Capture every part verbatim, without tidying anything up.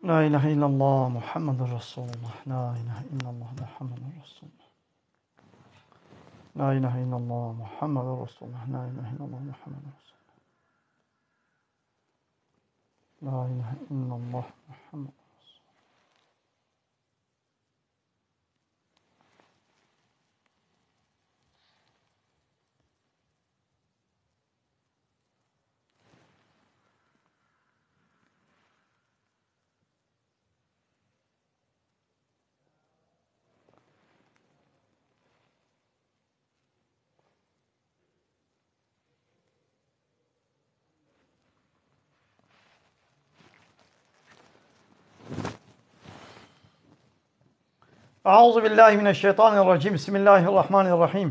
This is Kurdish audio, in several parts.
لا إله إلا الله محمد رسول الله. لا إله إلا الله محمد رسول الله. لا إله إلا الله محمد رسول الله. لا إله إلا الله محمد رسول الله. لا إله إلا الله محمد رسول الله. أعوذ بالله من الشيطان الرجيم. بسم الله الرحمن الرحيم.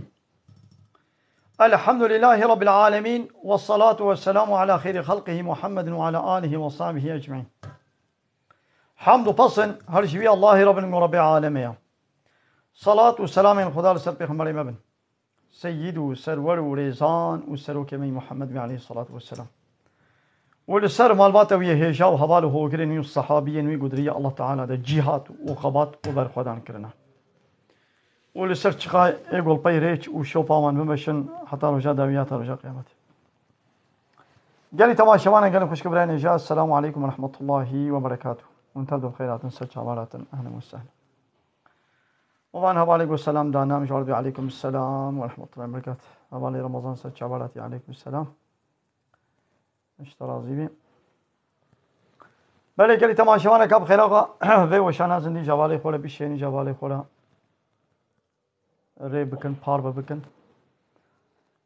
الحمد لله رب العالمين، والصلاة والسلام على خير خلقه محمد وعلى آله وصحبه أجمعين. Hamd û pesn her ji wî Allahê re bin ku Rebbê alemê ye. Salat û selamên Xuda li ser Pêxemberê me bin. Seyyid û serwer û rêzan û serokê me yî Muhammed bî aleyhissalatu vesselam. Û li ser malbata wî yê hêja û heval û hogirên wî û sehabiyên wî ku di rêya Allah Teala de cîhat û xebat û berxwedan kirine. Û li ser çiqa ê golpey rêç û şopa wan bimeşin heta roja dawî ya ta roja qiyametê. Gelî temaşevanan, gelî xwişk û birayên hêja, Esselamu aleykum ve rahmetullahi ve berekatuh. Hûn tev de bi xeyr hatin, ser çavan hatin. Ehlen ve sehlen. Û van hevalê ku selam dana, min ji wan re dibê aleykum selam ve rahmetullahi ve berekatuh. Hevalê Remezan ser çavan hatî, aleykum selam. Ji te razî bî. Belê gelî temaşevaneka bi xêra xwe vê weşana zindî ji hevalê xwe re bişênî, ji hevalê xwe re rê bikin, parve bikin.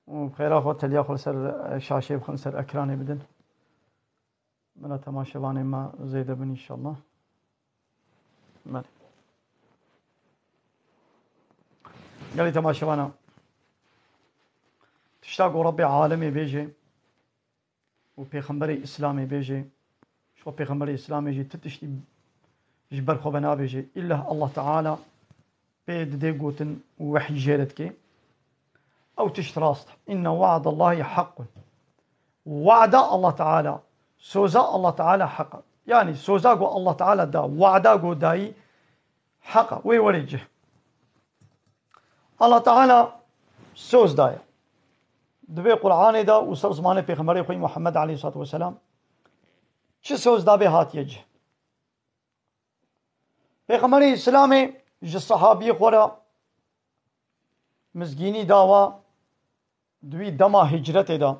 Û bi xêra xwe teliya xwe li ser, e, şaşeyê bixin, li ser ekranê bidin. Bila temaşevanên me zêde bin înşallah. Belê. Gelî temaşevana, tişta ku Rebbê alemê bêje û Pêxemberê Îslamê bêje, ji xwe Pêxemberê Îslamê jî tu tiştî ji ber xwe ve nabêje. Îllah Allah Teala pê didê gotin û wehyî jê re dike. Ew tişt rast e. Inne wa'dallahî haqqun. Wa'da Allah Teala, soza Allah Teala heq e. Yanî soza ku Allah Teala da, wa'da ku dayî heq e. Wê werê cih. Allah Teala soz daye. Di vê Qur'anê de û ser zimanê Pêxemberê xwe Muhammed aleyhissalatu vesselam çi soz dabê hatiye cih. Pêxemberê Îslamê ji sehabiyê xwe re mizgînî dawa di wî dema hicretê de,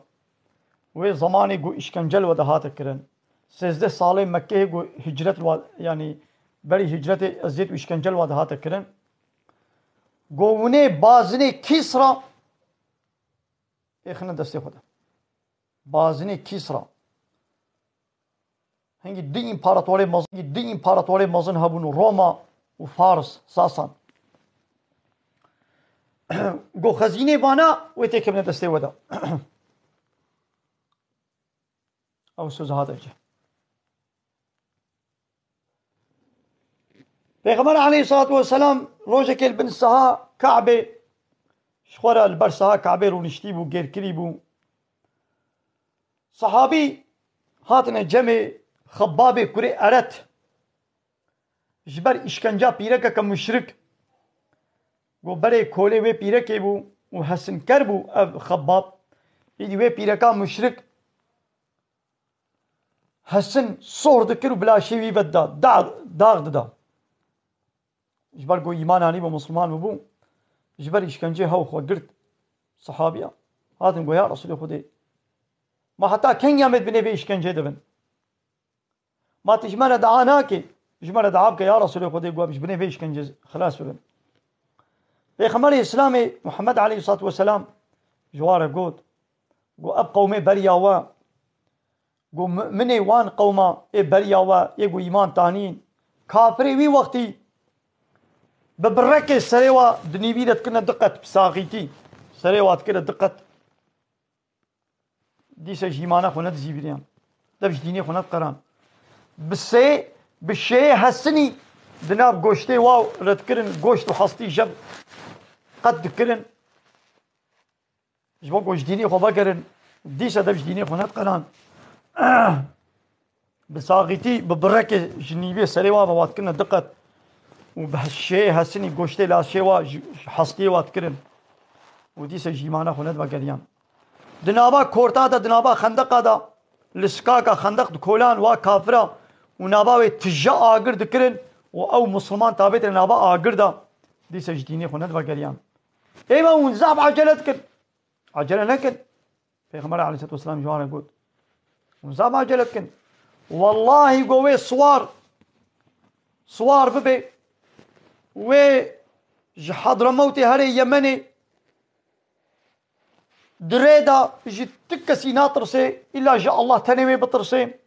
wê zemanê ku îşkence li we dihate kirin, sêzdeh salê Mekkeyê ku hicret li we, yanî berî hicretê eziyet û îşkence li we dihate kirin, ku hûnê bazinê Kîsra êxine destê xwe de. Bazinê Kîsra. Hingî du împaratorê mezin, hingî du împaratorê mezin hebûn, Roma û Fars, Sasan. Go xezînê vana wê têkevine destê we de. Ew soz hate cih. Pêxember aleyhissalatu vesselam rojekê li bin siha Kabê, ji xwe re li ber siha Kabê rûniştî bû, gêrkirî bû. Sahabî hatine cemê Xebbabê kurê Eret. Ji ber îşkenca pîrekeke muşrik, ku berê kolê wê pîrekê bû û hesinker bû ev Xebbab, îdî wê pîreka muşrik hesin sohr dikir û bi laşê wî ve dida, dax, dax dida. Ji ber ku îman anîbû, misliman bûbû, ji ber îşkencê hew xwe girt. Sahabiya hatin got, ya Resûlê Xwedê, ma heta kengî em ê di binê vê îşkencê de bin? Ma tu ji me re dua nakî? Ji me re dua bike, ya Resûlê Xwedê, ku em ji binê vê îşkencê xilas bibin. Pêxemberê Îslamê Muhammed aleyhissalatu vesselam ji wan re got, got, ev qewmê beriya we, got, mu'minê wan qewma ê beriya we, ê got îman tanîn, kafirê wî wextî bi birekê serê wa di nîvî de dikirine diqet, bi saxîtî serê wa dikire diqet. Dîse ji îmana xwe nedizîviriyan. Dev ji dînê xwe nediqeran. Bi sê, bi şêyê hesinî di nav goştê wa re dikirin, goşt û hestî jev qet dikirin. Ji bo ku ji dînê xwe vegerin, dîse dev ji dînê xwe nediqeran. Bi saxîtî, bi birekê ji nîvê serê wa ve wa dikirine diqet û bi şêyê hesinî goştê laşê wa ji, ji hestiyê wa dikirin û dîse jî îmana xwe nedivegeriyan. Di nava korta de, di nava xendeqa de, li sikaka xendeq di kolan wa kafira û nava wê tije agir dikirin û ew misilman tabêtine nava agir de, dîse ji dînê xwe nedivegeriyan. Ême hûn zaf acele dikin. Acele nekin. Pêxember aleyhisselatu vesselam ji wan re got, hûn zaf acele dikin. Wellahî go wê siwar, siwar bibe, wê ji Hadramewtê herê Yemenê di rê de ji ti kesî natirsê, îlla ji Allah tenê wê bitirsê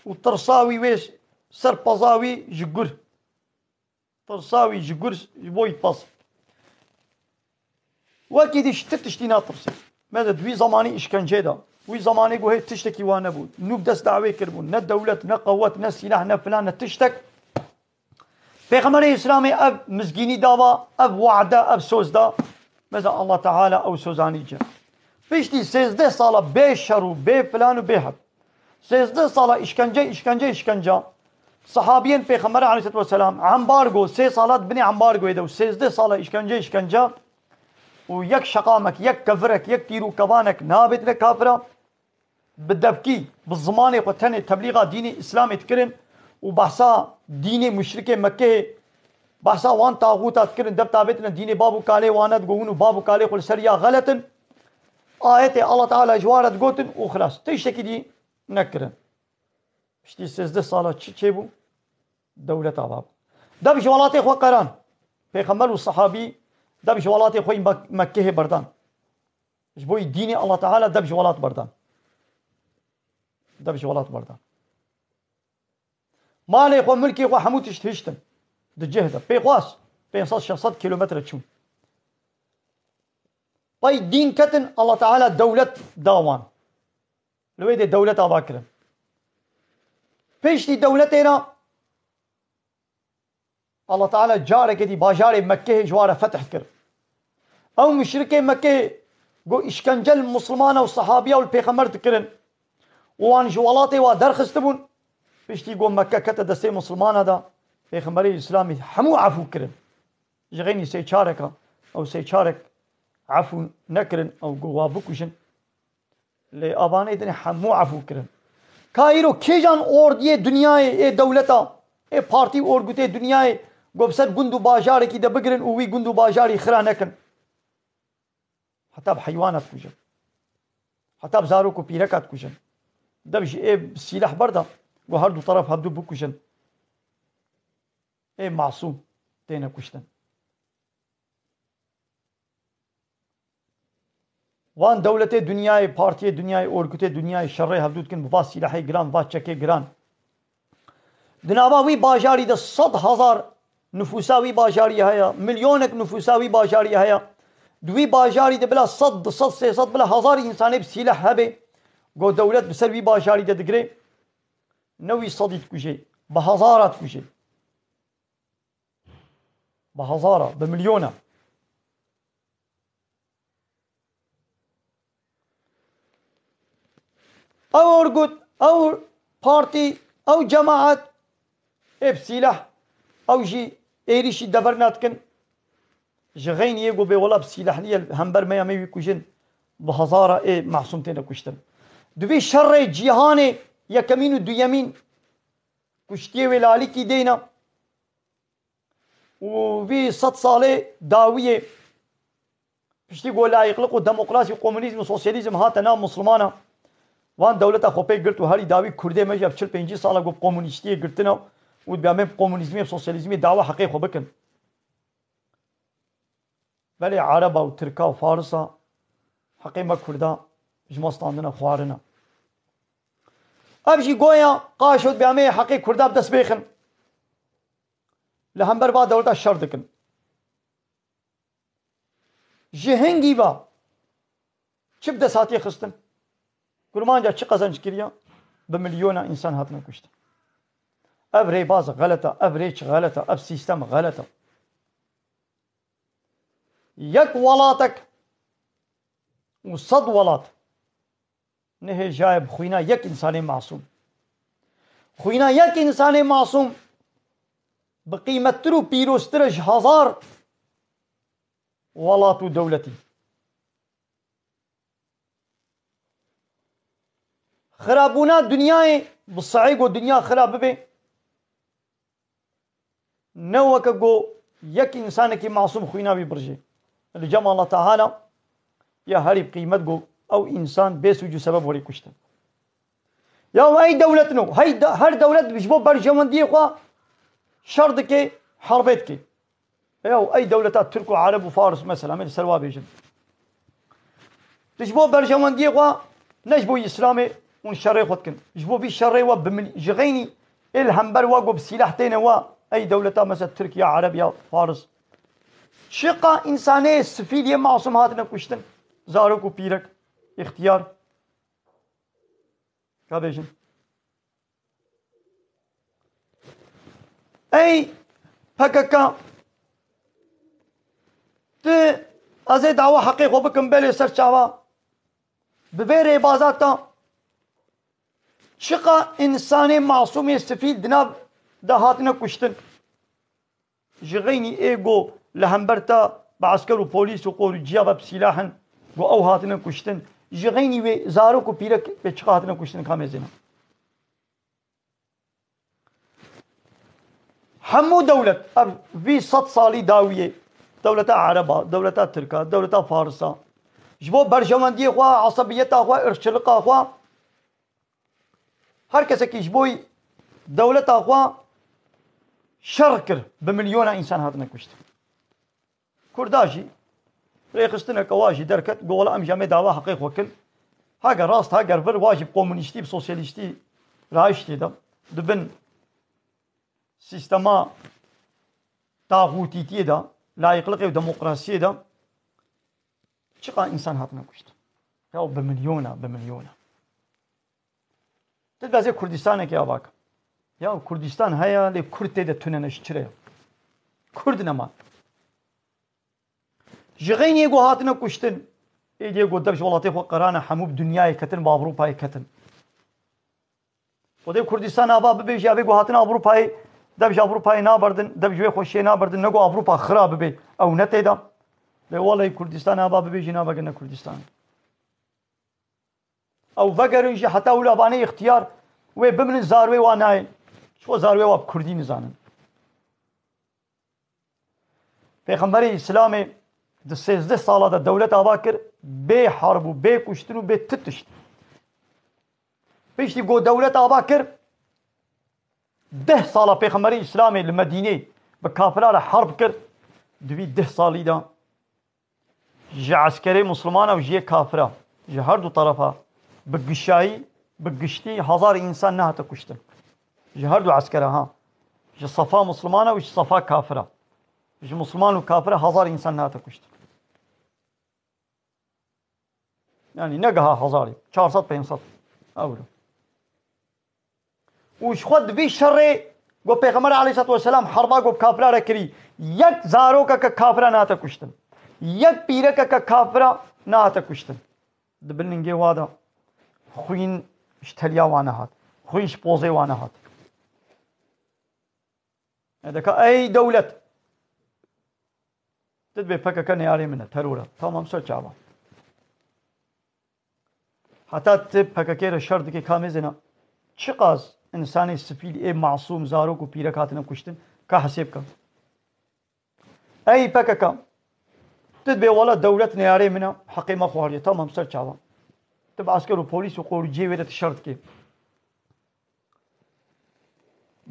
û tirsa wî wê ser peza wî ji gur. Tirsa wî ji gur ji bo yî pez. Wekî dî ji ti tiştî natirsî. Me de di wî zemanî îşkencê de. Wî zemanê ku hê tiştekî wa nebû. Nû bi dest dawê kiribûn. Ne dewlet, ne qewet, ne sîlah, ne filan, ne tiştek. Pêxemberê Îslamê ev mizgînî dava, ev wade, ev soz da. Me de Allah Teala ew sozanî ci. Piştî sêzdeh sala bê şer û bê filan û bê heb. Sêzdeh sala îşkence, îşkence, îşkence. Sahabiyên Pêxemberê aleyhisselatu vesselam, embargo, sê sala di binê embargoyê de û sêzdeh sala îşkence, îşkence û yek şeqamek, yek kevirek, yek tîr û kevanek nabêtine kafira. Bi devkî, bi zimanê xwe tenê teblîxa dînê Îslamê dikirin û behsa dînê muşrikê Mekkeyê, behsa wan taxûta dikirin, deb tabêtine dînê bab û kalê wan e, digo hûn û bab û kalê xwe li ser ya xelet in. Ayetê Allah Teala ji wan re digotin û xilas. Tiştekî dî nekirin. Piştî sêzdeh sala çi çêbû? Dewlet ava bû. Dev ji welatê xwe qeran. Pêxember û sehabî dev ji welatê xwe yî Mek-, Mekkehê berdan. Ji bo yî dînê Allah Teala dev ji welat berdan. Dev ji welat berdan. Malê xwe, milkê xwe, hemû tişt hiştin. Di cih de. Pêxwas. Pênc sed şeş sed kîlometre çûn. Pey dîn ketin, Allah Teala dewlet da wan. Li wê dê dewlet ava kirin. Piştî dewletê re Allah Teala carekê dî bajarê Mekkehê ji wan re fetih kir. Ew muşrikê Mekkehê ku îşkence li Musulmana û sehabiya û li Pêxember dikirin û wan ji welatê wa derxistibûn, piştî ku Mekke kete destê Musulmana de, Pêxemberê Îslamî hemû efû kirin. Ji xeynî sê çareka, ew sê çarek efû nekirin, ew ku wa bikujin. Lê avanê din hemû efû kirin. Ka îro kêjan ordiyê dinyayê, ê dewleta, ê partî û orgutê dinyayê ku bi ser gund û bajarekî de bigirin û wî gund û bajarî xira nekin? Heta bi heywana dikujin. Heta bi zarok û pîreka dikujin. Dev ji ê bi sîleh berda ku her du teref hevdu bikujin. Ê masûm têne kuştin. Wan dewletê dinyayê, partiyê dinyayê, orgutê dinyayê şerê hevdû dikin bi va sîlehê giran, va çekê giran. Di nava wî bajarî de sed hezar nifûsa wî bajarî heye, milyonek nifûsa wî bajarî heye. Di wî bajarî de bila sed, du sed, sê sed, bila hezar însanê bi sîleh hebe, go dewlet bi ser wî bajarî de digire, ne wî sedî dikuje, bi hezara dikuje. Bi hezara, bi milyona. Ew orgut, ew partî, ew cemaet, ê bi sîleh, ew jî êrîşî deverna dikin. Ji xeynî yê ku bê wela bi sîlehliye hember me ya me wî kujin, bi hezara ê masûm têne kuştin. Di vî şerê cîhanê yekemîn û duyemîn kuştiyê wê lalîkî deyna. Û vî sed salê dawiyê, piştî ku layîqlik û demokrasî û komunîzm û sosyalîzm hate nav Musulmana, van dewleta xwe pê girt û herî dawî Kurdê me jî ev çil pêncî sala ku bi komunîstiyê girtine û dibe em ê bi komunîzmê, bi sosyalîzmê dawa heqê xwe bikin. Belê Ereba û Tirka û Farisa heqê me Kurda ji me standine xwarine. Ev jî goya qaşo dibe em ê heqê Kurda bi dest bêxin. Li hember va dewleta şer dikin. Ji hingî ve çi bi dest hatiye xistin? Kurmanca çi qezenc kiriye? Bi milyona însan hatine kuştin. Ev rêbaz xelet e, ev rêç xelet e, ev sîstem xelet e. Yek welatek û sed welat nihêjaye bi xwîna yek însanê masûm. Xwîna yek însanê masûm bi qîmettir û pîroztir e ji hezar welat û dewletî. Xirabûna dinyayê bi sehê ku dinya xirab bibe, ne weke ku yek însanekî masûm xwîna wî birjê. Li cem Allah Teala ya herî bi qîmet ku ew însan bê sûc û sebeb werî kuştin. Ya ey dewletino, hey de, her dewlet ji bo berjewendiyê xwe şer dike, herbê dike. Ya ey dewleta Tirk û Ereb û Faris mesela, em ê li ser wa bêjin. Tu ji bo berjewendiyê xwe, ne ji bo Îslamê hûn şerê xwe dikin. Ji bo vî şerê we bi mil-, ji xeynî ê li hember we ku bi sîleh têne we, ey dewleta mesela Tirk ya Ereb ya Faris. Çiqa însanê sifîl yê masûm hatine kuştin. Zarok û pîrek, îxtiyar. Ka bêjin. Ey P K K, tu ez ê dawa heqê xwe bikim, belê ser çava. Bi vê rêbaza te çiqa însanê masûmê sifîl di nav de hatine kuştin. Ji xeynî ê ku li hember te bi esker û polîs û qorûciya ve bi sîlah in, ku ew hatine kuştin. Ji xeynî wê zarok û pîrek wê çiqa hatine kuştin, ka mêzêne. Hemû dewlet, ev vî sed salî dawiyê, dewleta Ereba, dewleta Tirka, dewleta Farisa, ji bo berjewendiyê xwe, esebiyeta xwe, irqçiliqa xwe, her kesekî ji bo dewleta xwe şer kir, bi milyona însan hatine kuştin. Kurda jî rêxistineke wa jî derket, got, wela em jî em ê dawa heqê xwe kin. Heger rast, heger vir, wa jî bi komunîstî, bi sosyalîstî rahiştê de, di bin sîstema taxûtîtiyê de, layîqliqê û demokrasiyê de çiqa însan hatine kuştin. Ya bi milyona, bi milyona. Tu dibezê Kurdistanekê ava ke. Ya Kurdistan heye, lê Kurd tê de tune ne, ji çi re ye? Kurd nema. Ji xeyniyê ku hatine kuştin, êdiyê ku dev ji welatê xwe qirane, hemû bi dinyayê ketin, bi Ewropayê ketin. Xwedê Kurdistan ava bibêje, evê ku hatin Ewropayê, dev ji Ewropayê naberdin, dev ji wê xweşiyê naberdin, ne ku Ewropa xira bibe, ew ne tê de. Lê welay Kurdistan ava bibêje, navegirine Kurdistanê. Ew vegerin jî heta wila vanê îxtiyar wê biminin, zarwê wa nayê. Ji xwe zarwê wa bi kurdî nizanin. Pêxemberê Îslamê di sêzdeh sala de dewlet ava kir, bê harb û bê kuştin û bê ti tişt. Piştî ku dewlet ava kir, deh sala Pêxemberê Îslamê li Medînê bi kafira re harb kir, di vî deh salî de ji eskerê Muslimana û ji yê kafira, ji her du terefa bi gişayî, bi giştî hezar însan nehate kuştin. Ji her du eskera ha. Ji sefa Muslimana û ji sefa kafira. Ji Musliman û kafira hezar însan nehate kuştin. Yani ne geha hezarî, çar sed pênc sed. Ew. Û ji xwe di vî şerê ku Pêxember aleyhissalatu vesselam herba ku bi kafira re kirî, yek zarokeke kafira nehate kuştin. Yek pîrekeke kafira nehate kuştin. Di bin lingê wa de xwîn ji teliya wa nehat. Xwîn ji pozê wa nehat. E, deka, ey dewlet. Tu dibê P K K neyarê min e, teror e. Tamam, ser çava. Heta tu P K K re şer dikê, ka mêzêna, çiqas însanê sifîl ê masûm, zarok û pîrek hatine kuştin, ka hesêb ke. Ey P K K, tu dibê wela dewlet neyarê min e, heqê me xwariye. Tamam, ser çava. Tu bi esker û polîs û qorûciyê wê de tu şer dikê.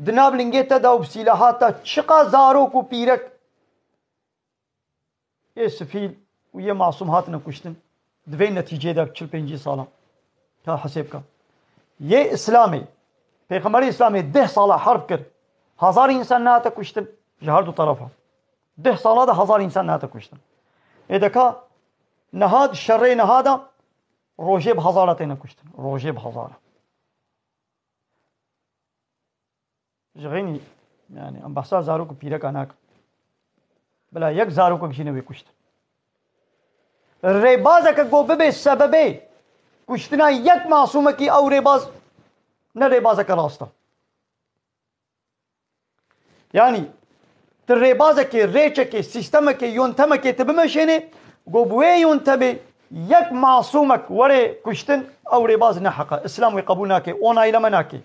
Di nav lingê te de û bi sîlaha te çiqa zarok û pîrek ê sifîl û yê masûm hatine kuştin, di vê netîceyê de çil pêncî sala. Ka hesêb ke. Yê Îslamê, Pêxemberê Îslamê deh sala harb kir, hezar însan nehate kuştin, ji her du terefa. Deh sala de hezar însan nehate kuştin. Ê deka niha di şerê niha de rojê bi hezara têne kuştin. Rojê bi hezara. Ji xeynî, yani, em behsa zarok û pîreka nakin. Bila yek zarokek jî newê kuştin. Rêbazeke ku bibe sebebê kuştina yek masûmekî, ew rêbaz ne rêbazeke rast e. Yanî, tu rêbazekê, rêçekê, sîstemekê, yontemekê tu bimeşênê, go bi wê yontemê yek masûmek were kuştin, ew rêbaz ne heq e. Îslam wê qebûl nake, onayleme nake.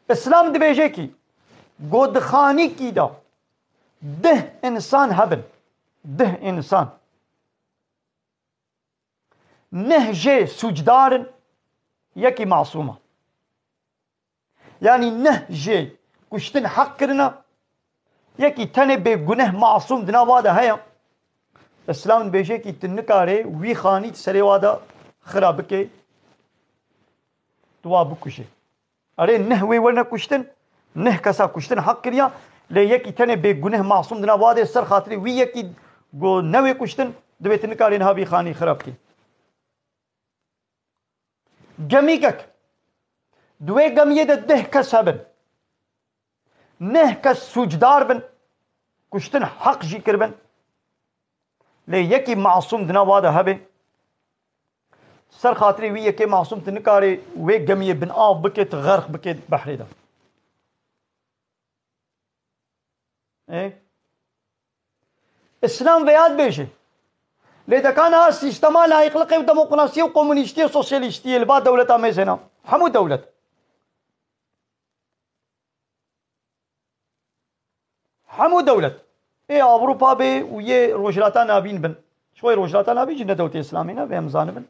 Îslam dibêje kî, go di xanîkî de deh însan hebin, deh însan. Neh jê sûcdar in, yekî masûm e. Yanî neh jê kuştin heq kirine, yekî tenê bêguneh masûm di nav wa de heye. Îslam dibêje kî tu nikarê wî xanî di serê wa de xira bikê, tu wa bikujê. Erê, neh wê werne kuştin, neh kesa kuştin heq kiriya, lê yekî tenê bêguneh masûm di nav wa de, ser xatirê wî yekî go newê kuştin, divê tu nikarê niha vî xanî xira bikî. Gemîgek, di wê gemiyê de deh kes hebin. Neh kes sûcdar bin, kuştin heq jî kiribin. Lê yekî masûm di nav wa de hebe. Ser xatirê wî yekê masûm tu nikarê wê gemiyê bin av bike, tu xerq bike behrê de. Ê? Îslam vêya dibêje. Lê deka niha sîstema layîqliqê û demokrasiyê û komunîstiyê û sosyalîstiyê li ba dewleta mêzêna. Hemû dewlet. Hemû dewlet. Ê Ewropa bê û yê Rojhilata Navîn bin. Ji xwe Rojhilata Navîn jî ne dewletê Îslamî ne, vê em zanibin.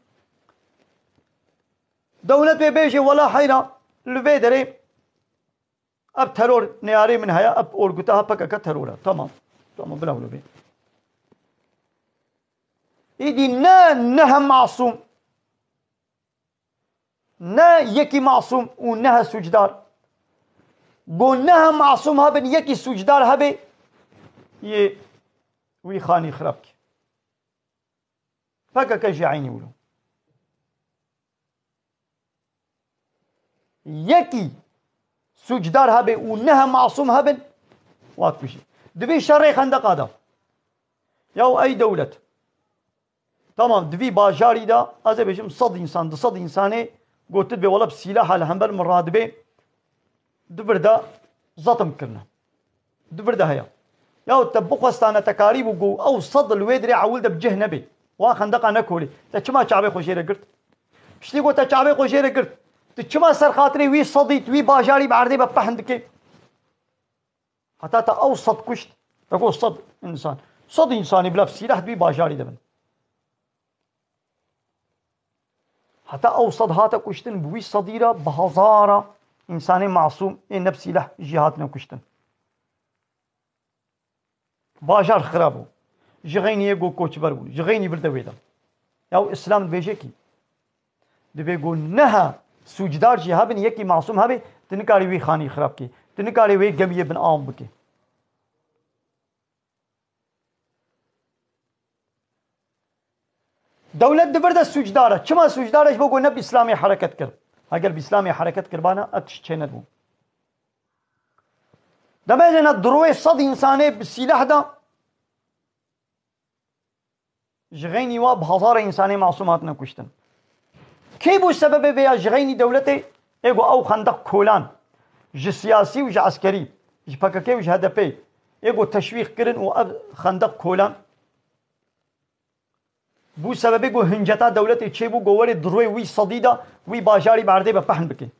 Dewlet wê bêje, wela heyra, li vê derê ev teror neyarê min heye, ev orguta ha P K K teror e. Tamam. Tamam, bila wilo bê. Îdî ne, ne hem masûm. Ne yekî masûm û ne he sûcdar. Go ne he masûm hebin, yekî sûcdar hebe, yê wî xanî xirab kî. P K K jî eynî wilo. Yekî sûcdar hebe û ne he masûm hebin, wa dikujî. Di vî şerê xendeqa de. Yaw ey dewlet. Tamam, di vî bajarî de, ez ê bêjim sed însan, du sed însanê gotibe, wela bi sîlaha li hember min radibe, di vir de zetim kirine. Di vir de heye. Yaw te bixwestane, te karîbû ku ew sed li wê dirê ewil de bi cih nebê. Wa xendeqa nekolê. Te çima çavê xwe jê re girt? Piştî ku te çavê xwe jê re girt, tu çima ser xatirê wî sedî, tu wî bajarî bi erdê be pehn dikê? Heta te ew sed kuşt, te got sed însan. Sed însanî bila bi sîleh di wî bajarî de bin. Heta ew sed hate kuştin, bi wî sedî re bi hezara însanê masûm ê ne bi sîleh jî hatine kuştin. Bajar xirab bû. Ji xeynî yê got koçber bûn. Ji xeynî vir de wê de. Yaw Îslam dibêje kî. Divê ku neha sûcdar jî hebin, yekî masûm hebe, tu nikarî wî xanî xirab kî. Tu nikarî wê gemiyê bin av bikî. Dewlet di vir de sûcdar e. Çima sûcdar e? Ji bo ku ne bi Îslamê hereket kir. Heger bi Îslamê hereket kiribana, ev tişt çênedibû. Demê lê ne di rûyê sed însanê bi sîleh de ji xeynî wa bi hezara însanê masûm hatine kuştin. Kê bû sebebê vê ya ji xeynî dewletê? Ê ku ew xendeq kolan ji siyasî û ji eskerî, ji P K K û ji H D P, ê ku teşwîq kirin û ev xendeq kolan bû sebebê ku hinceta dewletê çêbû ku werê di rûyê wî sedî de wî bajarî bi erdê be pehn bikin.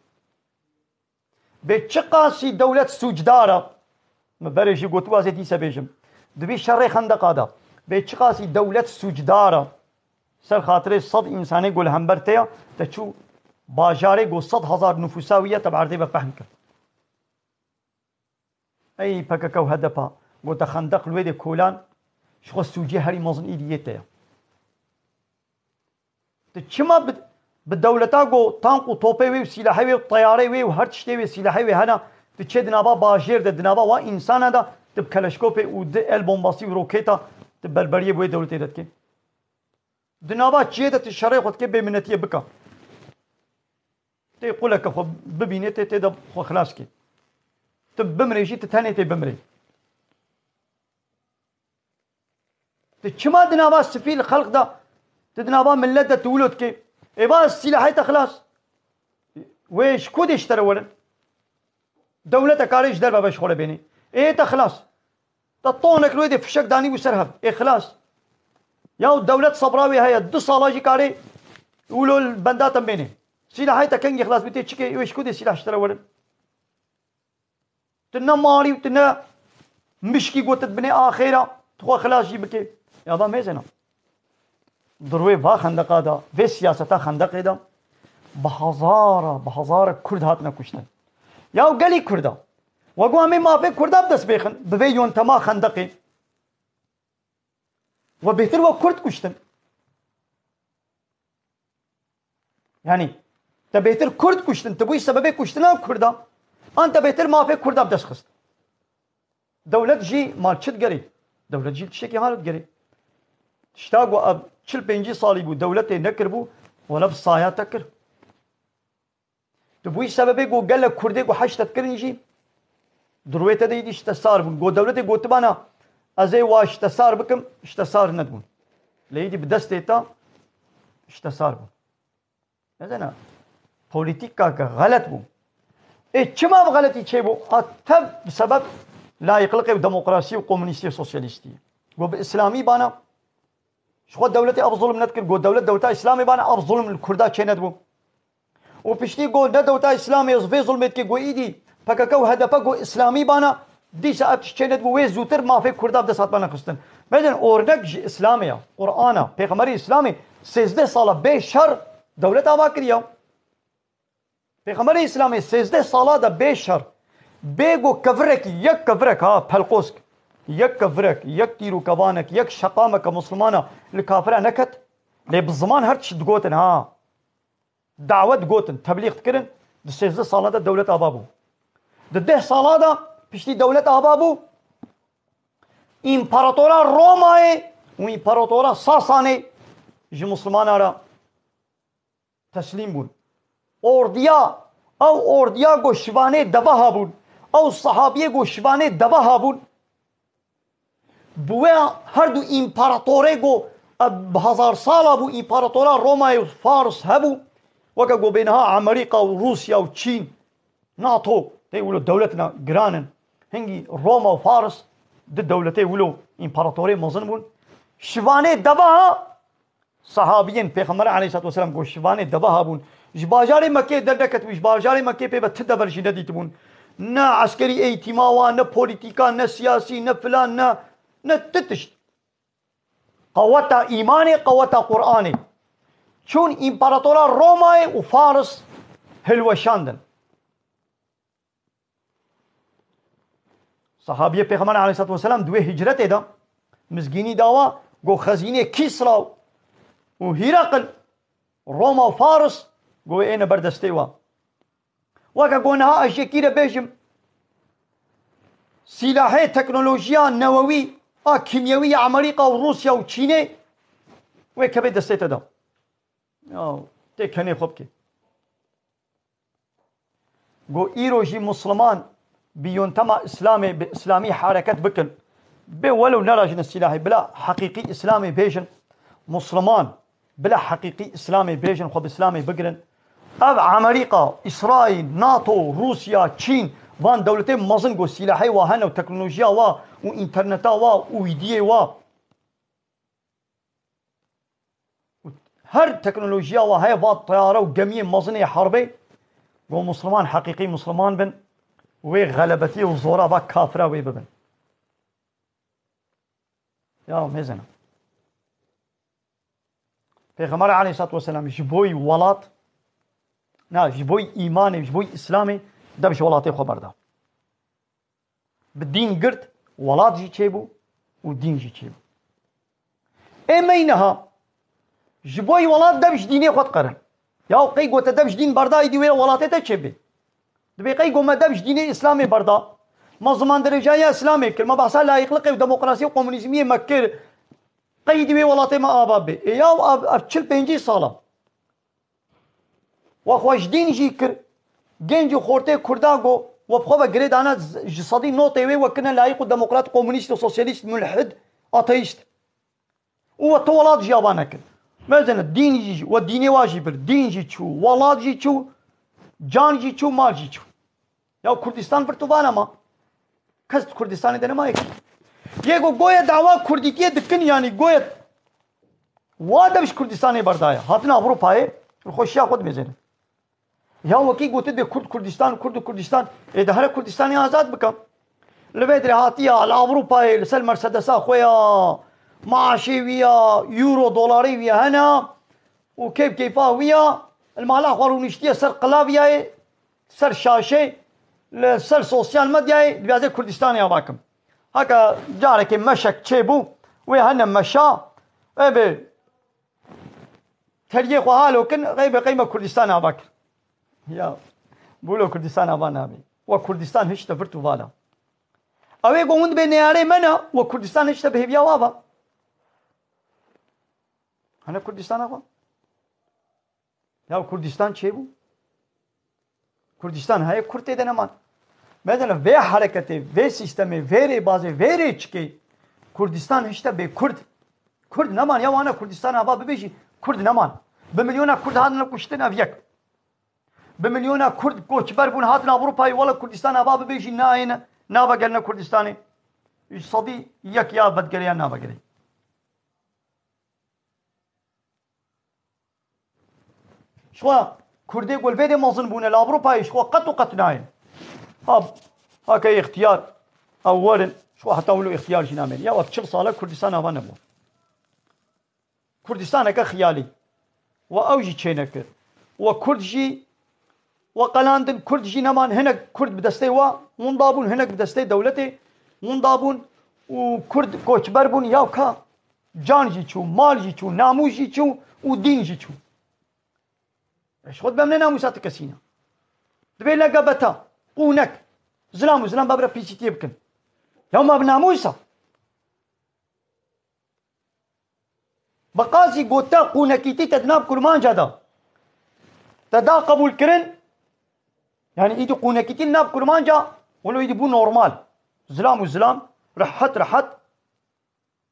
Bê çiqasî dewlet sûcdar e, min berê jî gotibû, ez ê dîse bêjim. Di vî şerê xendeqa de, bê çiqasî dewlet sûcdar e, ser xatirê sed însanê ku li hember te ye, te çû bajarê ku sed hezar nufûsa wî ye, te bi erdê ve pehn kir. Ey P K K û H D P, gote xendeq li wê dê kolan, ji xwe sûcê herî mezin îdî yê te ye. Tu çima bi, bi dewleta ku tank û topê wê û sîlahê wê û teyarê wê û her tiştê wê, sîlahê wê hene, tu çê di nava bajêr de, di nava wa însana de, tu bi keleşkopê û di el bombasî û roketa, tu berberiyê bi wê dewletê de dikê? Di nava çiyê de tu şerê xwe dikê, bêminetiyê bika. Tê quleke xwe bibînê, tê tê de xwe xilas kê. Tu bimirê jî, tu tenê tê bimirê. Tu çima di nava sivîl xelq de, tu di nava millet de tu wilo dikê? Ê va sîlahê te xilas. Wê ji ku dê ji te re werin? Dewlete karê ji derve ve ji xwe re bênê. Ê te xilas. Te tonek li wê dê fişek danî bû ser hev. Ê xilas. Ya dewlet sebra wê heye. Du sala jî karê wilo li benda te bênê. Sîlahê te kengî xilas bî tê çikê? Wê ji ku dê sîlah ji te re werin? Tu ne malî û tu ne mişkî gotit binê axêra, tu xwe xilas jî bikê. Ya da mêzena. Di rûyê va xendeqa de, vê siyaseta xendeqê de, bi hezara, bi hezara Kurd hatine kuştin. Ya gelî Kurda. We got em ê mafê Kurda bi dest bêxin, bi vê yontema xendeqê. We bêhtir we Kurd kuştin. Yanî, te bêhtir Kurd kuştin, tu bûyî sebebê kuştina Kurda. An te bêhtir mafê Kurda bi dest xist. Dewlet jî mal çi digerê? Dewlet jî tiştekî hale digerê. Tişta ku ev çil pêncî salî bû, dewletê nekiribû, wela bi saya te kir. Tu bûyî sebebê ku gelek Kurdê ku heştet kirin jî, di rûyê te de êdî ji te sar bûn. Ku dewletê gotibana, ez ê wa ji te sar bikim, ji te sar nedibûn. Lê êdî bi destê te ji te sar bûn. Nezana, polîtîkake xelet bû. Ê çima bi xeletî çêbû? A tev bi sebeb layîqliqê û demokrasî û komunîstî û sosyalîstî. Ku bi îslamî bana, ji xwe dewletê ev zulm nedikir. Ku dewlet dewleta îslamê bana, ev zulm li Kurda çênedibû. Û piştî got ne dewta Îslamê ez vê zulmê dike, got îdî P K K û H D P got Îslamî bana, dîsa ev tişt çênedibû, wê zûtir mafê Kurda bi dest hatibana xistin. Mezin ornek ji Îslamê ya, Qur'ana, Pêxemberê Îslamê sêzdeh sala bê şer dewlet ava kiriya. Pêxemberê Îslamê sêzdeh sala de bê şer, bê got kevirekî, yek kevirek ha, pelqosk, yek kevirek, yek tîr û kevanek, yek şeqameke Muslimana li kafira neket. Lê bi ziman her tişt digotin ha. Dawet gotin, teblîx dikirin, di sêzdeh sala de dewlet ava bû. Di deh sala de piştî dewlet ava bû, împaratora Romayê û împaratora Sasanê ji Muslimana re teslîm bûn. Ordiya, ew ordiya ku şivanê deve habûn, ew sehabiyê ku şivanê deve habûn, bi wê her du împaratorê ku bi hezar sala bû împaratora Romayê û Fars hebû, weke ku bê niha Amerîka û Rûsya û Çîn, NATO, tê wilo dewletna giran in. Hingî Roma û Fars du dewletê wilo împaratorê mezin bûn. Şivanê deva ha, Sahabiyên Pêxemberê aleyhissalatu vesselam ku şivanê deva habûn, ji bajarê Mekkê derneketibû, ji bajarê Mekkê pê ve ti dever jî nedîtibûn. Ne eskerî eğîtîma wa, ne polîtîka, ne siyasî, ne filan, ne, ne ti tişt. Qeweta îmanê, qeweta Qur'anê. Çûn împaratora Romayê û Faris hilweşandin. Sahabiyê Pêxember aleyhissalatu vesselam di wê hicretê de mizgînî dawa, got xezînê Kîsra û Hîreqil, Roma û Faris, got êne ber destê wa. Weke got niha ez yekî re bêjim, sîlahê teknolojiya newewî a kîmyewî ya Amerîka û Rûsya û Çînê wê kevê destê te de. Ya, tê kenê xwe bikê. Got, îro jî Musliman bi yontema Îslamê, bi Îslamî hereket bikin. Bê welew nerajine sîlahê, bila heqîqî Îslamê bêjin. Musliman bila heqîqî Îslamê bêjin, xwe bi Îslamê bigirin. Ev Amerîka, Îsraîl, NATO, Rûsya, Çîn, van dewletê mezin ku sîlahê wa hene û teknolojiya wa û înterneta wa û wîdiyê wa. Û her teknolojiya wa heye, va teyare û gemiyê mezin ê herbê, ku Musliman heqîqî Musliman bin, wê xelebetî û zora va kafira wê bibin. Ya mêzina. Pêxember aleyhissalatu vesselam ji boy welat, na, ji boy îmanê, ji boy Îslamê dev ji welatê xwe berda. Bi dîn girt, welat jî çêbû û dîn jî çêbû. Ê me niha ji bo welat dev ji dînê xwe diqerin. Ya qey gote dev ji dîn berda, îdî wê welatê te çêbê. Dibê qey go me dev ji dînê Îslamê berda. Me ziman derêjaya Îslamê kir. Me behsa layîqliqê û demokrasî û komunîzmiyê me kir. Qey îdî wê welatê me ava bê. Ê ya ev, ev çil pêncî sala. We xwe ji dîn jî kir. Genc û xortê Kurda go we bi xwe ve girê dane, ji sedî notê wê we kirine layîq û demokrat, komunîst û sosyalîst, mulhid, ateîst. Û we tu welat jî ava nekir. Mezene dîn jî, we dînê wa jî bir, dîn jî çû, welat jî çû. Can jî çû, mal jî çû. Ya Kurdistan vir tu vana ma. Kes di Kurdistanê de nema yekî. Yê ku goye dawa Kurdîtiyê dikin, yanî goye wa dev ji Kurdistanê berdaya. Hatin Ewropayê, xweşiya xwe dimêzêne. Ya wekî gotin dê Kurd Kurdistan, Kurd û Kurdistan. Ê de here Kurdistanê azad bikin. Li vê dirê hatiya li Ewropayê li ser Mercedesa xwe ya, maaşê wî ya, euro, dolarê wî ya hene û keyf keyfa wî ya, li mala xwe rûniştiye ser qilaviyayê, ser şaşê, li ser sosyal medyayê dibêje Kurdistanê ava kim. Heke carekê meşek çêbû, wê hene meşa, ê bi teriyê xwe halo kin, qey bi qey me Kurdistan ava kir. Ya, bûlo Kurdistan ava nabe. We Kurdistan hişte virt û vala. Ew ê ku hûn dibê neyarê me ne, we Kurdistan hişte bi hêviya wa va. Hene Kurdistan ava. Ya Kurdistan çêbû? Kurdistan heye Kurd tê de neman. Mesela vê hereketê, vê sîstemê, vê rêbazê, vê rêçikê Kurdistan hişte bê Kurd. Kurd neman ya wana Kurdistan ava bibêjî Kurd neman. Bi milyona Kurd hatin kuştin ev yek. Bi milyona Kurd koçber bûn hatin Ewropayê wala Kurdistan ava bibêjî nayêne, navegerine Kurdistanê. Sedî yek ya vedgeriya navegerê. Ji xwe Kurdê ku li vê dê mezin bûne li Ewropayê ji xwe qet û qet nayên. Ha, heke îxtiyar ew werin, ji xwe heta wilo îxtiyar jî namên. Ya wek çil sal e Kurdistan ava nebû. Kurdistaneke xiyalî. We ew jî çênekir. We Kurd jî We qelandin Kurd jî neman, hinek Kurd bi destê we winda bûn, hinek bi destê dewletê winda bûn û Kurd koçber bûn. Ya ka can jî çû, mal jî çû, namûs jî çû û dîn jî çû. Ji xwe dibem ne namûsa ti kesî ne. Dibê L G B T, qûnek, zilam û zilam bevre pîsîtiyê bikin. Ya ma bi namûsa. Bi qasî got te qûnekîtî te di nav kurmanca de. Te da qebûlkirin, yanî îdî qûnekîtî li nav kurmanca, wilo îdî bû normal. Zilam û zilam, rehet rehet,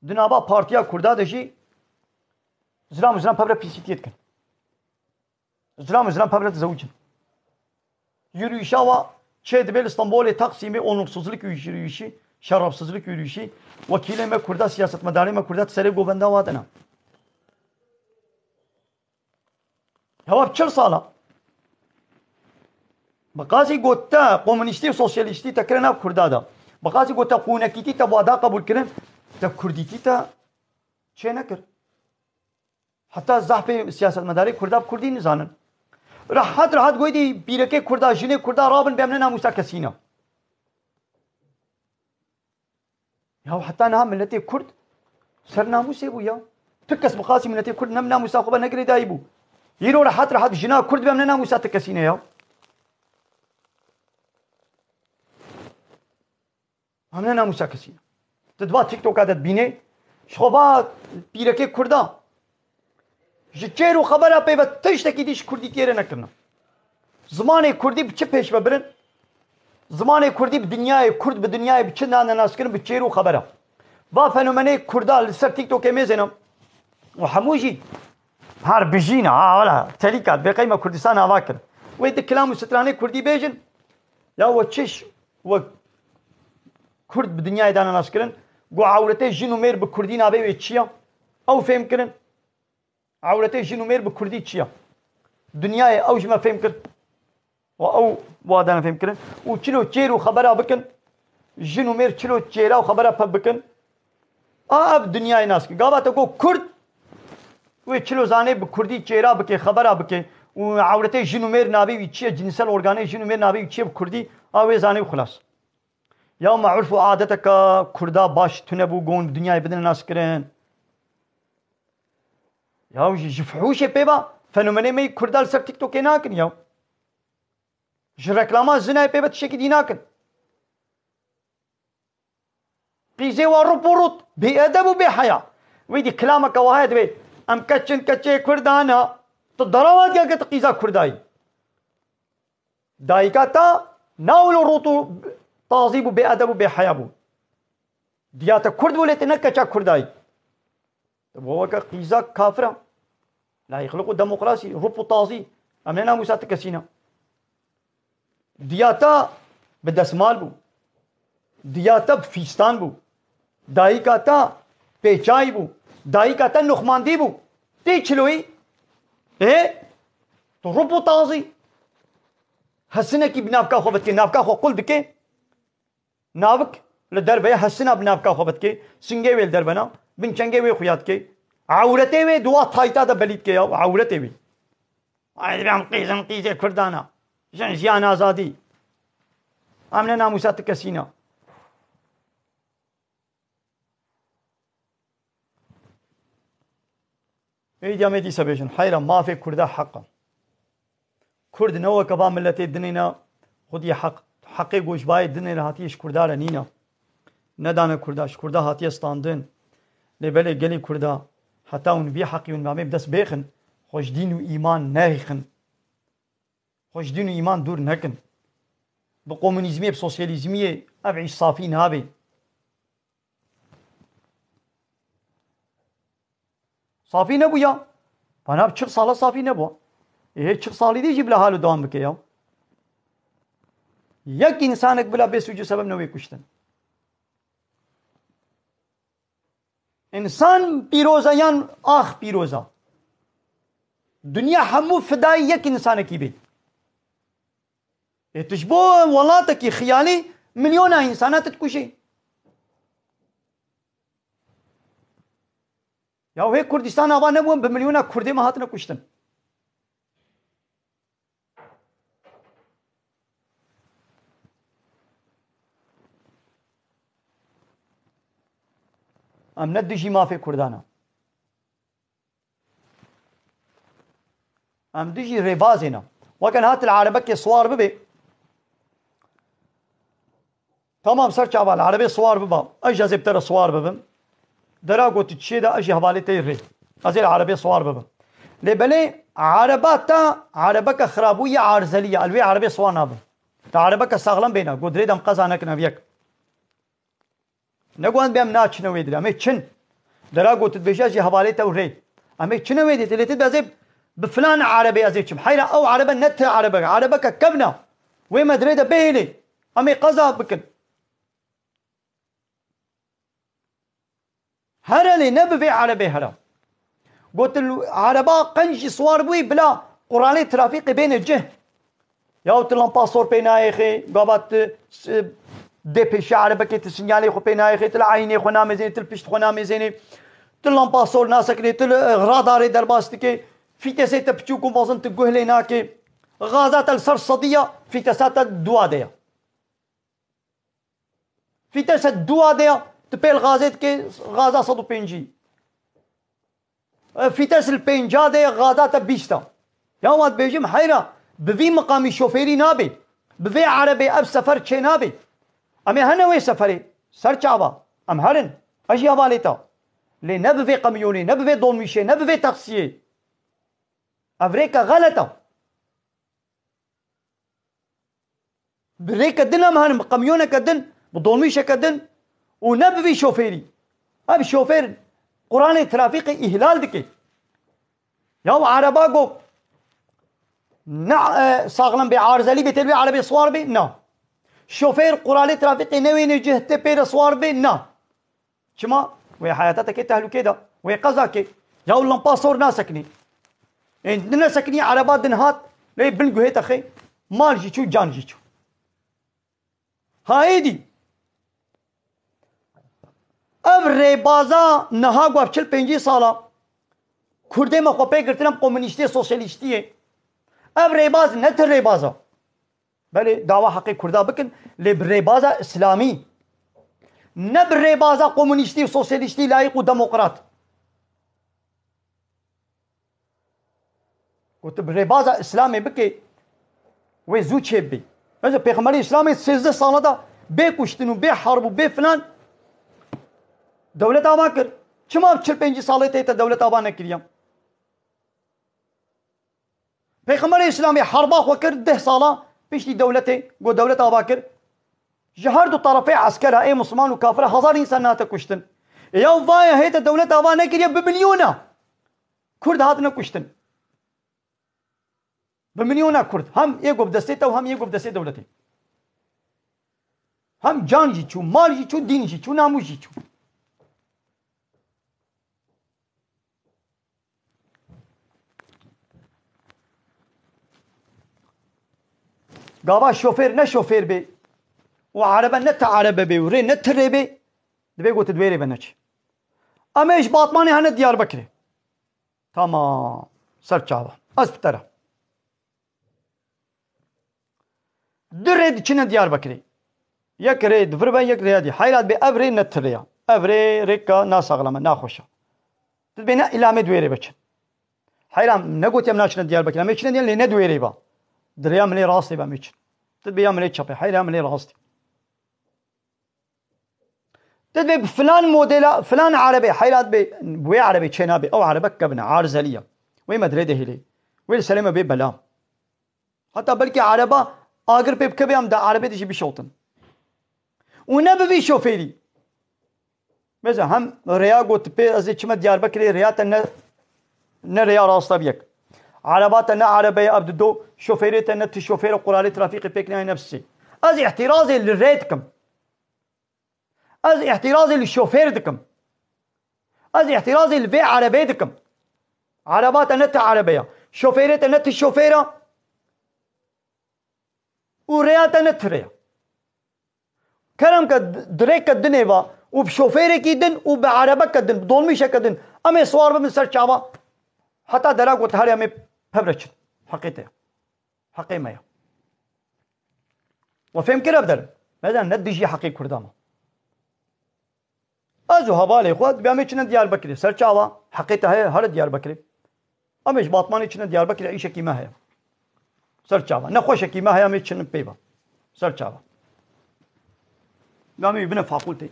di nava partiya Kurda de jî zilam û zilam pevre pîsîtiyê dikin. Zilam zilam pevre dizewicin. Yürüyüşa wa çê dibe li Stenbolê Taksimê onursuzluk yürüyüşü, şerefsizlik yürüyüşü. Wekîlê me Kurda, siyasetmedarê me Kurda di serê govenda wa de ne. Hewa çil sala. Bi qasî got te komunîstî û sosyalîstî te kire nav Kurda de. Bi qasî got te qûnekîtî te wada qebûl kirin, te kurdîtî te çê nekir. Heta zehfê siyasetmedarê Kurda bi Kurdî nizanin. Rehet rehet goydî pîrekê Kurda, jinê Kurda rabin bê em ne namûsa kesî ne. Ya heta niha miletê Kurd ser namûsê bû ya. Tu kes bi qasî miletê Kurd ne namûsa xwe be ne girêdayî bû. Îro rehet rehet jina Kurd bê em ne namûsa ti kesî ne ya. Em ne namûsa kesî ne. Tu di va TikToka de dibînê, ji xwe va pîrekê Kurda. Ji çêr û xebera pê ve tiştekî dî ji Kurdîtiyê re nekirine. Zimanê Kurdî bi çi pêş ve birin? Zimanê Kurdî bi dinyayê, Kurd bi dinyayê bi çi nane naskirin? Bi çêr û xebera. Va fenomenê Kurda li ser TikTokê mêzêne. Û hemû jî her bijîne, ha, wala, telîka, dibê qey me Kurdistan ava kir. Wê di kilam û stranê Kurdî bêjin, ya we çiş, we Kurd bi dinyayê dane nas kirin, got ewretê jin û mêr bi Kurdî navê wê çi ya? Ew fêm kirin. Ewretê jin û mêr bi Kurdî çi ya? Dinyayê ew ji me fêm kir. Û ew wa dane fêm kirin. Û çilo çêr û xebera bikin. Jin û mêr çilo çêra û xebera pe bikin. A ev dinyayê nas kin. Gava te got Kurd, wê çilo zanê bi Kurdî çêra bike, xebera bike. Û ewretê jin û mêr navê wî çi ye? Cinsel organê jin û mêr navê wî çi ye bi Kurdî? A wê zanê û xilas. Ya me urf û adeteke Kurda baş tune bû, gon bi dinyayê bidin nas kirin. Ya ji, ji fihûşê pê ve fenomenê me yê Kurda li ser TikTokê nakin ya. Ji reklama zinayê pê ve tiştekî dî nakin. Qîzê wa rûp û rût, bêedeb û bêheya. Wê dî kilameke wa heye dibê, em keç in, keçê Kurdan e. Tu derawa diya ke tu qîza Kurda yî. Dayika te na wilo rût û tazî bû, bêedeb û bêheya bû. Diya te Kurd bû lê tu ne keça Kurda yî. Tu bo weke qîza kafir e. La îxliq û demokrasî, rûp û tazî. Em ne namûsa ti kesî ne. Diya te bi desmal bû. Diya te bi fîstan bû. Dayika te pêçayî bû. Dayika te nuxmandî bû. Tê çiloyî? Ê? Tu rup û tazî. Hesinekî bi navka xwe vedikê, navka xwe qul dikê. Navik li derve ye, hesina bi navka xwe vedikê. Singê wê li derve na. Bin çengê wê xuya dikê. Ewretê wê di wa tayta de belî dikê ya. Ewretê wê. Ay, em qîzin qîzê Kurdan a. Jin jiyan azadî. Em ne namûsa ti kesî ne. Êdî em ê dîsa bêjin, heyra mafê Kurda heq e. Kurd ne weke va miletê dinê ne xwediyê heq. Heqê ku ji bayê dinê re hatiye ji Kurda re nîne. Nedane Kurda, ji Kurda hatiye standin. Lê belê gelê Kurda heta hûn vî heqî hûn bi dest bêxin, xwe ji dîn û îman nerîxin. Xwe ji dîn û îman dûr nekin. Bi komunîzmiyê, bi sosyalîzmiyê ev îş safî nabe. Safî nebû ya. Bana çil sala safî nebû. Ê, hê çil salî dî jî bila halo dewam bike ya. Yek însanek bila bê sûc û sebeb newê kuştin. Însan pîroz e yan ax pîroz e? Dinya hemû fidayî yek însanekî bê. Ê, tu ji bo welatekî xiyalî milyona însana tu dikujê. Ya hê Kurdistan ava nebûn, bi milyona Kurdê me hatine kuştin. Em ne dijî mafê Kurdan e. Em dijî rêbazê ne. Weke niha tu li erebekê siwar bibê. Tamam, ser çava li erebê siwar biba. Ez jî ez ê bi te re siwar bibim. Dera got tu çiyê de ez jî hevalê te yê rê. Ez ê li erebê siwar bibim. Lê belê ereba te erebeke xirabû ye, arzelî ye. Ez li wê erebê siwar nabim. Tu erebeke saxlem bêne. Got dirê de em qeza nekin ev yek. Negot em bê em naçine wê dilê. Em ê çin. Dera got dibêje ez jî hevalê te û rê. Em ê çine wê dilê. Lê tu dibê ez ê bi filan erebê ez ê çim. Heyra ew erebe ne ti erebe. Erebeke kevn e. Wê me dirê de bihêlê. Em ê qeza bikin. Here lê ne bi vê erebê here. Got, ereba qenc jî siwar bûyî bila quralê trafîqê bêne cih. Ya tu lampa sor pê nayêxê, gava tu s-, dê pêşiya erebekê tu sinyalê xwe pê nayêxê, tu li eynê xwe namêzênê, tu li pişt xwe namêzênê, tu lampa sor nasekinê, tu li, e, radarê derbas dikê, fîtesê te piçûk û mezin tu guh lê nakê. Gaza te li ser sediya, fîtesa te dua de ye. Fîtese dua de ya, tu pêl gazê dikê, gaza sed û pêncî. E, fîtes li pênca de ya, gaza te bîst a. Ya wan dibêjim, heyra, bi vî miqamî şofêrî nabe. Bi vê erebê ev sefer çê nabe. Em ê hene wê seferê. Ser çava. Em herin. Ez jî hevalê te. Lê ne bi vê qemyonê, ne bi vê dolmîşê, ne bi vê taksiyê. Ev rêke xelet e. Bi rêke din em herin, bi qemyoneke din, bi dolmîşeke din û ne bi vî şofêrî. Ev şofêr Quranê trafîqê îhlal dike. Ya ereba got, ne, e, saxlem bê, arzelî bê, tê li wê erebê siwar bê? Na. Şofêr Quranê trafîqê newêne cih tê pê re siwar bê? Na. Çima? Wê heyata te kê tehlûkê de. Wê qeza kê. Ya lampa sor nasekinî. Ê, nesekinî ereba din hat. Lê bin guhê te xê. Mal jî çû, can jî çû. Ha êdî. Ev rêbaza niha guaf çil pêncî sala. Kurdê me xwe pê girtin em komunîstiyê, sosyalîstiyê. Ev rêbaz ne ti rêbaza. Belê, dawa heqê Kurda bikin, lê bi rêbaza Îslamî. Ne bi rêbaza komunîstî û sosyalîstî, layîq û demokrat. Got, tu bi rêbaza Îslamê bikê, wê zû çêbibî. Mesela Pêxemberê Îslamê sêzdeh sala da bê kuştin û bê harb û bê filan dewlet ava kir. Çima çil pêncî salê tê te dewlet ava nekiriye? Pêxemberê Îslamê herba xwe kir deh sala piştî dewletê, got dewlet ava kir. Ji her du terefê eskera ê Musliman û kafira hezar însan hate kuştin. Ê ya vaye hê te dewlet ava nekiriye bi milyona Kurd hatine kuştin. Bi milyona Kurd. Hem yê ku bi destê te û hem yê ku bi destê dewletê. Hem can jî çû, mal jî çû, dîn jî çû, namûs jî çû. Gava şofêr ne şofêr bê û erebe ne ti erebe bê û rê ne ti rê bê, divê ku tu di wê rê ve neçî. Em ê ji Batmanê hene Diyarbekirê. Tamam. Ser çava. Ez bi te re. Du rê diçine Diyarbekirê. Yek rê di vir ve, yek rêya dî. Heyra dibê ev rê ne ti rê ya. Ev rê rêka nasaxlem e, naxweş e. Tu dibê ne îlamê di wê rê ve çin. Heyra em negotiye em naçine Diyarbekirê. Em ê çine diye lê ne di wê rê ve. Di rêya milê rastê ve em ê çin. Tu dibê ya milê çepê. Heyra ya milê rastê. Tu dibê bi filan modela, filan erebê, heyra dibê, bi wê erebê çê nabê. Ew erebe kevin e, arzeliye. Wê me dirê de hêlê. Wê li serê me bê bela. Heta belkî ereba agir pê bikeve em de erebê de jî bişewtin. Û ne bi vî şofêrî. Mesela hem rêya got pê ez ê çime Diyarbekirê, rêya te ne, ne rêya rasta bi yek. Ereba te ne erebeye ev dido, şofêrê te ne ti şofêr e, quralê trafîkê pêk nayê ne bi sê. Ez îhtirazê li rê dikim. Ez îhtirazê li şofêr dikim. Ez îhtirazê li vê erebê dikim. Ereba te ne ti erebe ya. Şofêrê te ne ti şofêr e. Û rêya te ne ti rê ya. Kerem ke di-, di rêke dinê ve û bi şofêrekî din û bi erebeke din, bi dolmîşeke din, em ê siwar bibin ser çava. Heta dera got herê em ê pevre çin. Heqê te ye. Heqê me ye. We fêm kir ev derim. Mezan ne dijî heqê Kurda me. Ez û hevalê xwe dibê em ê çine Diyarbekirê. Ser çava heqê te heye, here Diyarbekirê. Em ê ji Batmanê çine Diyarbekirê, îşekî me heye. Ser çava. Nexweşekî me heye, em ê çine pê ve. Ser çava. Em ê bine fakultê.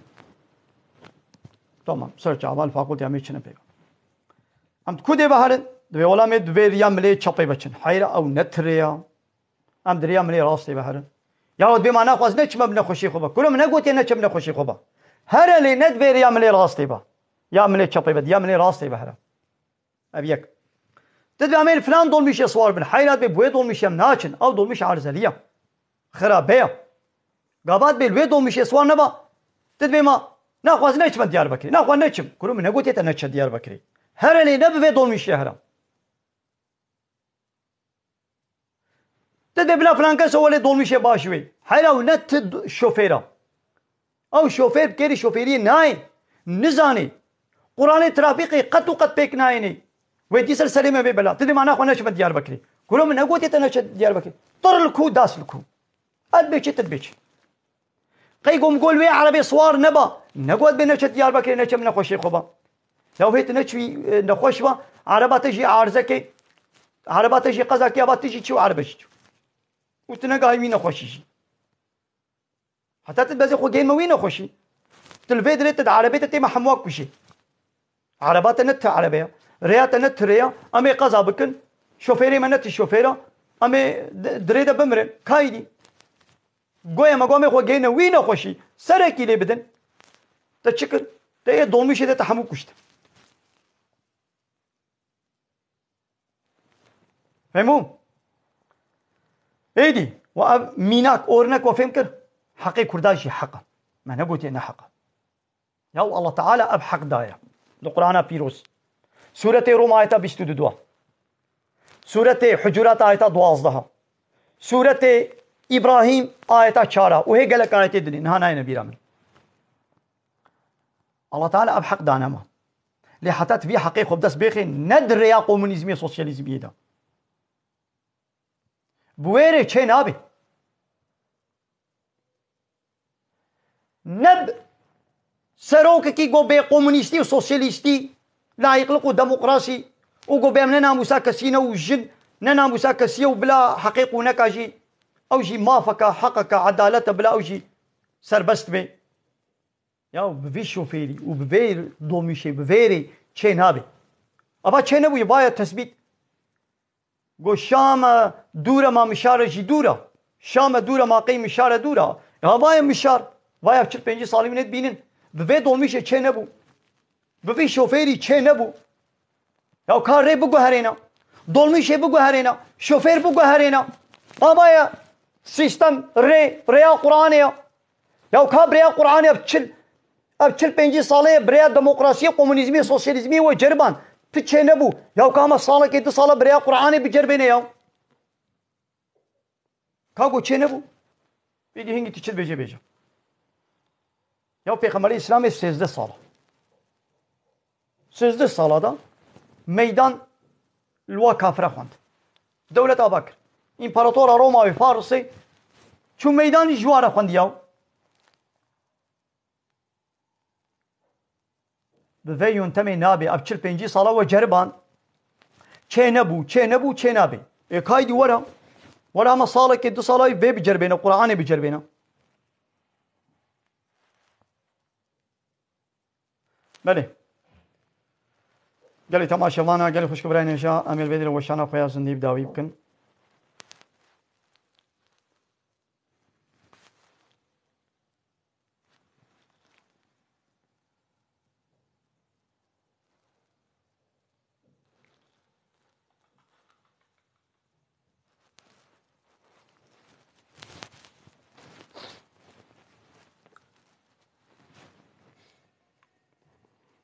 Tamam. Ser çava li fakultê em ê çine pê ve. Em di ku dê ve herin? Dibê wela em ê di vê riya milê çepê ve çin. Heyra ew ne ti rê ya. Em di riya milê rastê ve herin. Ya dibê ma naxwaz neçime bi nexweşê xwe ve. Kuro min negotiye neçe bi nexweşê xwe ve. Here lê ne di vê riya milê rastê ve. Ya milê çepê ve, ya milê rastê ve here. Ev yek. Tu dibê em ê li filan dolmîşê siwar bin. Heyra dibê bi wê dolmîşê em naçin. Ew dolmîş erzeliye. Xirabe ye. Gava dibê li wê dolmîşê siwar neba. Tu dibê ma naxwaz neçime Diyarbekirê. Naxwaz neçim. Kuro min negotiye te neçe Diyarbekirê. Here lê ne bi vê dolmîşê here. Tu dê bila filan kes o welê dolmîşê baş wê. Heyra ew ne ti d-, şofêr a. Ew şofêr bi kêrî şofêriyê nayê. Nizanê. Quranê trafîkê qet û qet pêk nayênê. Wê dî ser serê me bê bela. Tu dê ma naxwe neçime Diyarbekirê. Kuro min negotiye te neçe Diyarbekirê. Tir li ku, das li ku. Ez bê çi, tu bê çi. Qey gom gol wê erebê siwar neba. Negot bê neçe Diyarbekirê, neçe min nexweşê xwe ba. Ya hê tu neçûyî, e, nexweş ba, ereba te jî arzekê, ereba te jî qeza kê, ava tu jî çû, erebe jî çû. Û tu negahî wî nexweşî jî. Heta tu bezê xwe gênme wî nexweşî. Tu li vê dirê tu di erebê te tê me hemûa kuşê. Ereba te ne ti erebe ya. Rêya te ne ti rê ya. Em ê qeza bikin. Şofêrê me ne ti şofêr a. Em ê di-, dirê de bimirin. Kaydî. Goyê me gomê xwe gêne wî nexweşî. Serekî lê bidin. Te çi kir? Te yê dolmîşê de te hemû kuşt. Fehmû? Êdî, we ev mînak, ornek we fêm kir? Heqê Kurda jî heq e. Me negotiye ne heq e. Ya Allah Teala ev heq daye. Li Qur'ana pîroz. Sûretê Rom ayeta bîst û du. Sûretê Hucurat ayeta duwazdeh. Sûretê Îbrahîm ayeta çar. Û hê gelek ayetê dinê. Niha nayêne bîra min. Allah Teala ev heq dane me. Lê heta tu vî heqê xwe bi dest bêxê ne di rêya komunîzmê, sosyalîzmiyê de. Bi wê rê çê nabe. Ne bi serokekî go bê komunîstî û sosyalîstî, layîqlik û demokrasî û go bê em ne namûsa kesî ne û jin ne namûsa kesî ye û bila heqê qûneka jî, ew jî mafeka, heqeka, edalete bila ew jî serbest bê. Ya bi vî şofêrî û bi vê dolmîşê, bi vê rê çê nabe. Ava çê nebûye, vaye tesbît. Go Şam e dûr e, ma Mişar e jî dûr e. Şam e dûr e, ma qey Mişar e dûr e. Ya vaye Mişar, vaye çil pêncî salî min ê dibînin. Bi vê dolmîşê çê nebû. Bi vî şofêrî çê nebû. Ya ka rê biguherêne. Dolmîşê biguherêne. Şofêr biguherêne. Ava ye sîstem, rê, rêya Qur'anê ye. Ya ka bi rêya Qur'anê ev çil, ev çil pêncî salê ye bi rêya demokrasiyê, komunîzmê, sosyalîzmê we ceriband. Tu çê nebû. Ya ka me salekê du sala bi rêya Qur'anê biceribêne ya. Ka got çê nebû. Pêdî hingî tu çi dibêje bêje. Ya Pêxemberê Îslamê sêzdeh sala. Sêzdeh sala da meydan li wa kafira xwend. Dewleta Bakir. Împaratora Roma wê Farisê çû meydanî ji wan re xwendiya. Bi vê yontemê nabe. Ev çil pêncî sala we ceriban. Çê nebû, çê nebû, çê nabe. Ê kaydî were. Were hema salekê, du salayî vê biceribêne, Qur'anê biceribêne. Belê. Gelê temaşevana, gelê xwişk û birayên hêja, em ê li vê derê weşana xwe ya zindî bi dawî bikin.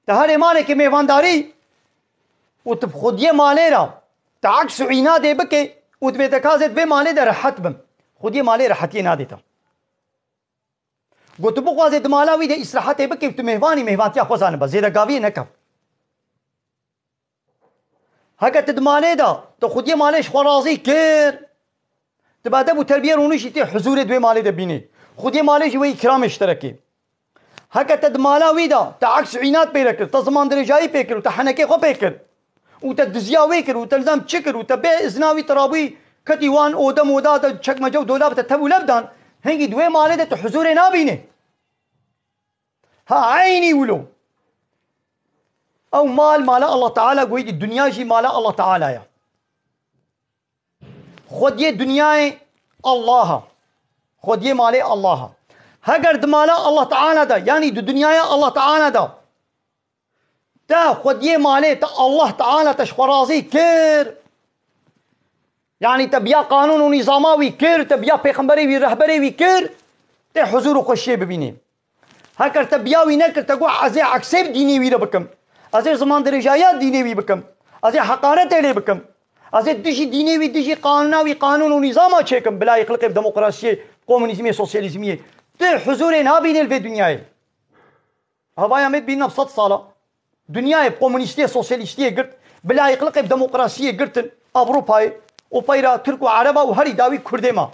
Te herê malekê mêvandarî û tu bi xwediyê malê re te aks û înadê bike û divê te ka ez ê di vê malê de rehet bim. Xwediyê malê rehetiyê nadê te. Got tu bixwazê di mala wî de îsrehetê bike û tu mêvanî, mêvantiya xwe zanibe. Zêdegaviyê neke. Heke tu di malê de, tu xwediyê malê ji xwe razî kir, tu bi edeb û terbiyê rûniştî tê huzûrê di wê malê de bînî. Xwediyê malê jî wê îkramê ji te re kê. Heke te di mala wî de, te aks û înat pê re kir, te ziman dirêjayî pê kir û te henekê xwe pê kir û te diziya wê kir û te nizam çi kir û te bê izna wî te rabûyî ketî wan oda moda de çekmece û dolab te tev û lev dan, hingî di wê malê de tu huzûrê nabînî. Ha, eynî wilo. Ew mal, mala Allah Teala goyî dî, dinya jî mala Allah Teala ya. Xwediyê dinyayê Allah a. Xwediyê malê Allah a. Heger di mala Allah Teala de, yanî di dinyaya Allah Teala de, te xwediyê malê te Allah Teala te ji xwe razî kir, yanî te biya qanûn û nîzama wî kir, te biya pêxemberê wî, rehberê wî kir, tê huzûr û xweşiyê bibînî. Heker te biya wî nekir, te got, "Ez ê eksê bi dînê wî re bikim. Ez ê ziman dirêjaya dînê wî bikim. Ez ê heqaretê lê bikim. Ez ê dijî dînê wî, dijî qanûna wî, qanûn û nîzama çêkim, bila yê xilqê bi demokrasiyê, komunîzmê, sosyalîzmiyê." Tu huzûrê nabînê li vê dinyayê. Havaya me dibînin ev sed sala. Dinyayê bi komunîstiyê, sosyalîstiyê girt, bila yê xilqê bi demokrasiyê girtin, Ewropayê, û peyra Tirk û Ereba û herî dawî Kurdê ma.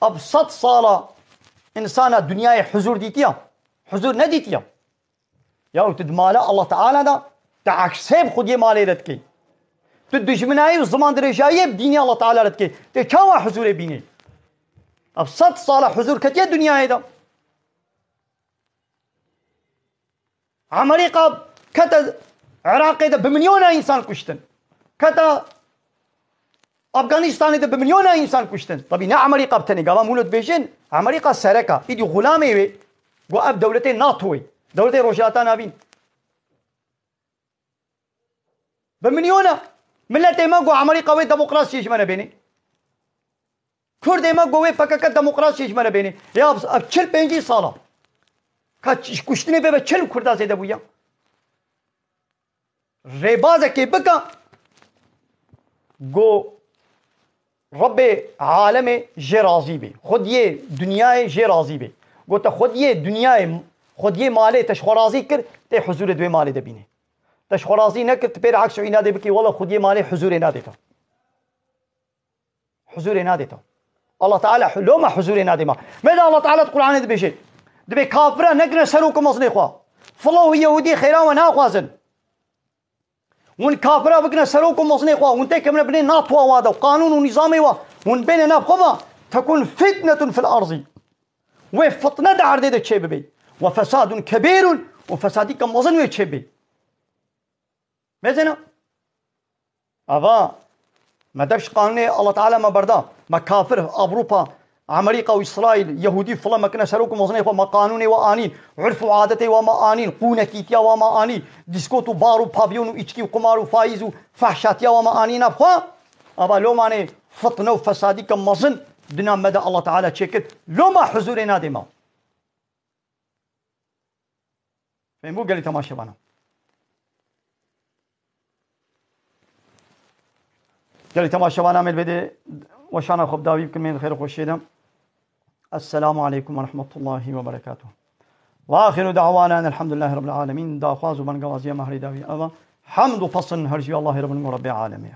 Ev sed sala însana dinyayê huzûr dîtiya? Huzûr nedîtiya. Ya tu di mala Allah Teala de, tu eksê bi xwediyê malê re dikey. Tu dijminayî û ziman dirêjayiyê bi dînê Allah Teala re dikey. Tê çawa huzûrê bînî? Ev sed sala huzûr ketiye dinyayê de. Amerîka kete Iraqê de bi milyona însan kuştin. Kete Afganistanê de bi milyona însan kuştin. Tabî ne Amerîka bi tenê. Gava hûn dibêjin, Amerîka sereka. Îdî xulamê wê, got ev dewletê NATOyê. Dewletê Rojhilata Navîn. Bi milyona. Miletê me got Amerîka wê demokrasiyê ji me re bênê. Kurdê me got wê P K K demokrasiyê ji me re bênê. Ya ev çil pêncî sala. Ka ç-, ji kuştinê bê be çil Kurda zêde bûye. Rêbazekê bike, got Rebbê alemê jê razî bê. Xwediyê dinyayê jê razî bê. Got te xwediyê dinyayê, xwediyê malê te ji xwe razî kir, tê huzûrê di wê malê de bînê. Te ji xwe razî nekir, tu pê re aks û înadê bikî, wela xwediyê malê huzûrê nadê te. Huzûrê nadê te. Allah Teala hu-, loma huzûrê nadê ma. Me de Allah Teala di Qur'anê dibêje. Dibê kafira nekine serok û mezinê xwe. Filo û Yehûdî xêra we naxwazin. Hûn kafira bikine serok û mezinê xwe. Hûn têkevine binê NATO wa de û qanûn û nîzamê wa. Hûn bêne nav xwe ma. Tekun fitnetun fil arzî. Wê fitne di erdê de çêbibê. Ve fesadun kebîrun. Û fesadîka mezin wê çêbê. Mezin e. Ava, me dev ji qanûnê Allah Teala me berda. Me kafir, Ewropa, Amerîka û Îsraîl, Yehûdî file me kine serok û mezinê xwe, me qanûnê we anîn, urf û adetê we me anîn, qûnekîtiya we me anî, dîskot û bar û pavyon û îçkî û qumar û faîz û fehşatiya we me anî nav xwe. Ava lomanê fitne û fesadî ke mezin di nav me de Allah Teala çêkir. Loma huzûrê nadê me. Bên bû gelî temaşevana. Gelî temaşevana mêl bêdê weşana xwe bi dawî bikin, mêl xêr û xweşiyê de. Esselamu aleykum ve rahmetullahi ve berekatuh. Ve axiru da'wana enelhamdülillahi rabbil alemin. Daxwaz û bengawaziya mehrê dawî eva. Hamd û pesin her jî Allahê Rabbin û Rabbê alemê.